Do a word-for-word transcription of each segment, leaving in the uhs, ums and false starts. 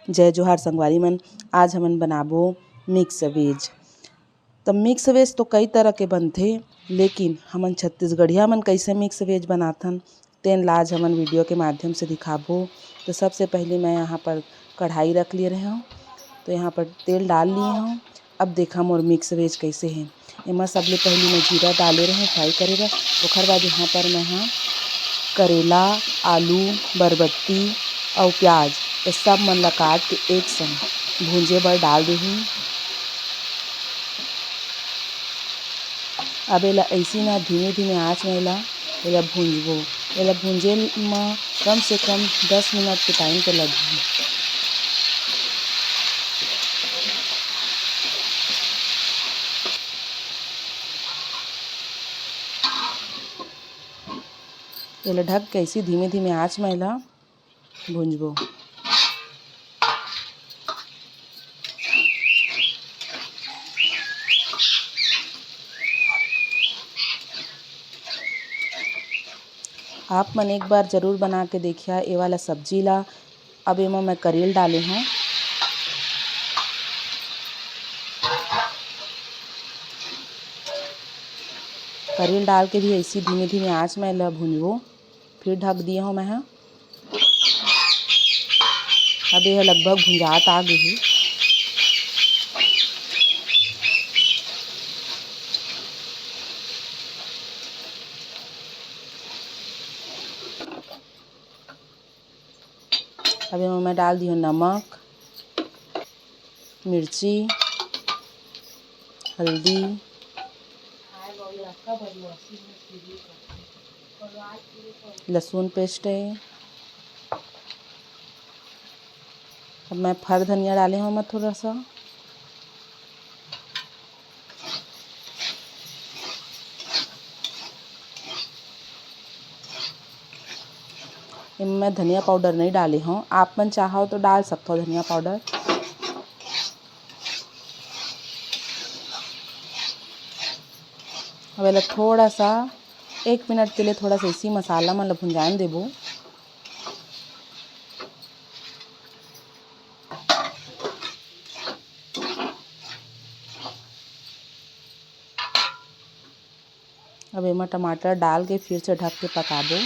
जय जोहार संगवारी मन, आज हमन बनाबो mix veg। त mix veg तो कई तरह के बनथे, लेकिन हमन छत्तीसगढ़िया मन कइसे mix veg बनाथन, तेन ला आज हमन video के माध्यम से दिखाबो। तो सबसे पहले मैं यहाँ पर कढ़ाई रख लिए रहे हूँ, तो यहाँ पर तेल डाल लिए हूँ। अब देखा मोर mix veg कइसे हे। एमा सबले पहिली मैं जीरा डाले रहें fry करे बर। ओखर बाद यहाँ पर मैं ह करेला, आलू, बरबट्टी अउ प्याज, ये सब मन ला काट के एक संग भूंजे बर डाल देहूँ। अब एला अइसी ना धीमे धीमे आँच में एला, एला भूंजबो। एला भूंजे म कम से कम दस मिनट के time तो लगही। एला ढक के अइसी धीमे धीमे आँच म एला भूंजबो। आप मन एक बार जरूर बना के देखिया ए वाला सब्जी ला। अब एमा मैं करेल डाले हूँ। करेल डाल के भी अइसी धीमे धीमे आँच में एला भूंजबो। फिर ढक दिए हूँ मैं ह। अब ये लगभग भुंजात आ गे हे। अब एमा मैं डाल दिहूँ नमक, मिर्ची, हल्दी, लहसुन paste हे। अब मैं फर धनिया डाले हूँ मैं थोड़ा सा। एमे मैं धनिया powder नहीं डाले हूँ, आप मन चाहो तो डाल सकते हो धनिया powder। अब एला थोड़ा सा एक मिनट के लिए थोड़ा सा इसी मसाला मन ल भुंजान देबो। अब एमा टमाटर डाल के फिर से ढक के पकाबो।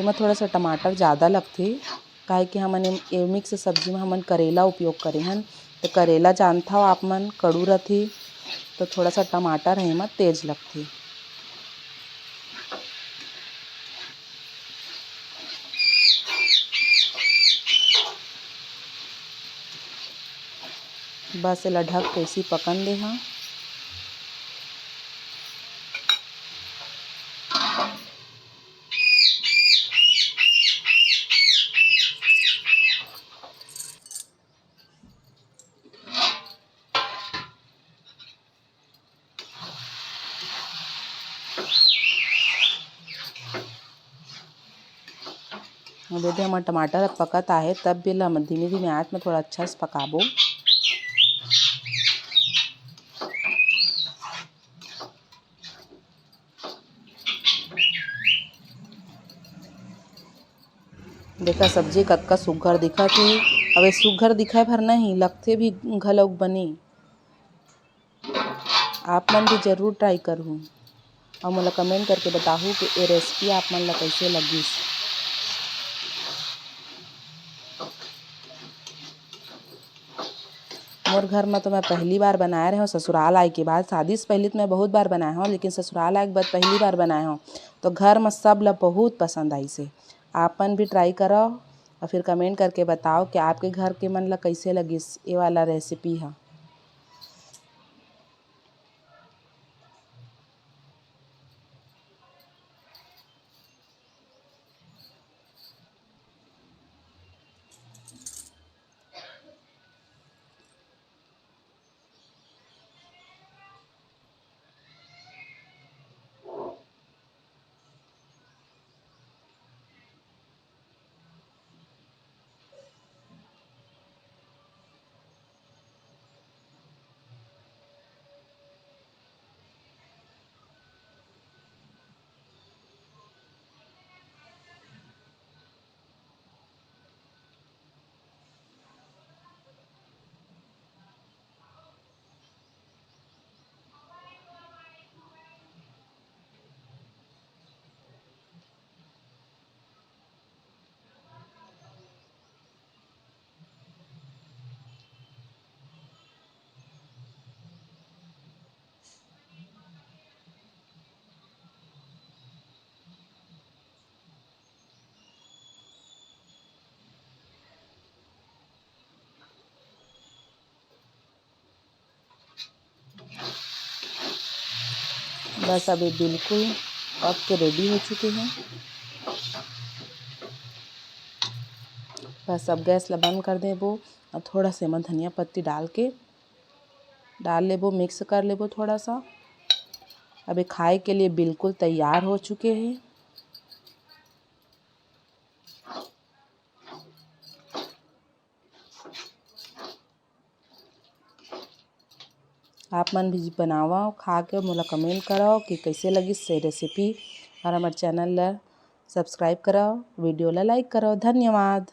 एमा थोड़ा सा टमाटर ज़्यादा लगथे, काहे कि हमन एम-, ए mix सब्जी में हमन करेला उपयोग करे हन। तो करेला जानथव आप मन, कड़ू रथे, तो थोड़ा सा टमाटर ह एमा तेज लगथे। बस एला ढक के इसी पकन दे हा। अब एदे हमर टमाटर ह पकत आहे, तब भी एला हमन धीमे-धीमे आँच म थोड़ा अच्छा से पकाबो। देखा सब्जी कतका सुग्घर दिखत हे। अब ए सुग्घर दिखय भर नहीं, लगथे भी घलोक बने। आप मन भी जरूर try करहू अउ मोला comment करके बताहू कि ए recipe आप मन ला कइसे लगिस। मोर घर म तो मैं पहली बार बनाए रहेंव ससुराल आए के बाद। शादी से पहले तो मैं बहुत बार बनाए हंव, लेकिन ससुराल आए के बाद पहली बार बनाए हंव, तो घर म सब ला बहुत पसंद आइस हे। आप मन भी try करव अउ फिर comment करके बताओ कि आपके घर के मन ला कइसे लगिस ये वाला recipe ह। बस अब ये बिल्कुल पक के ready हो चुके हैं। बस अब गैस ला बंद कर देबो और थोड़ा से एमा धनिया पत्ती डाल के डाल लेबो, mix कर लेबो थोड़ा सा। अब ये खाए के लिए बिल्कुल तैयार हो चुके हैं। आप मन भी बनावव, खा के मोला comment करव कि कैसे लगिस ये recipe, और हमर channel ला subscribe करव, video ला like करव। धन्यवाद।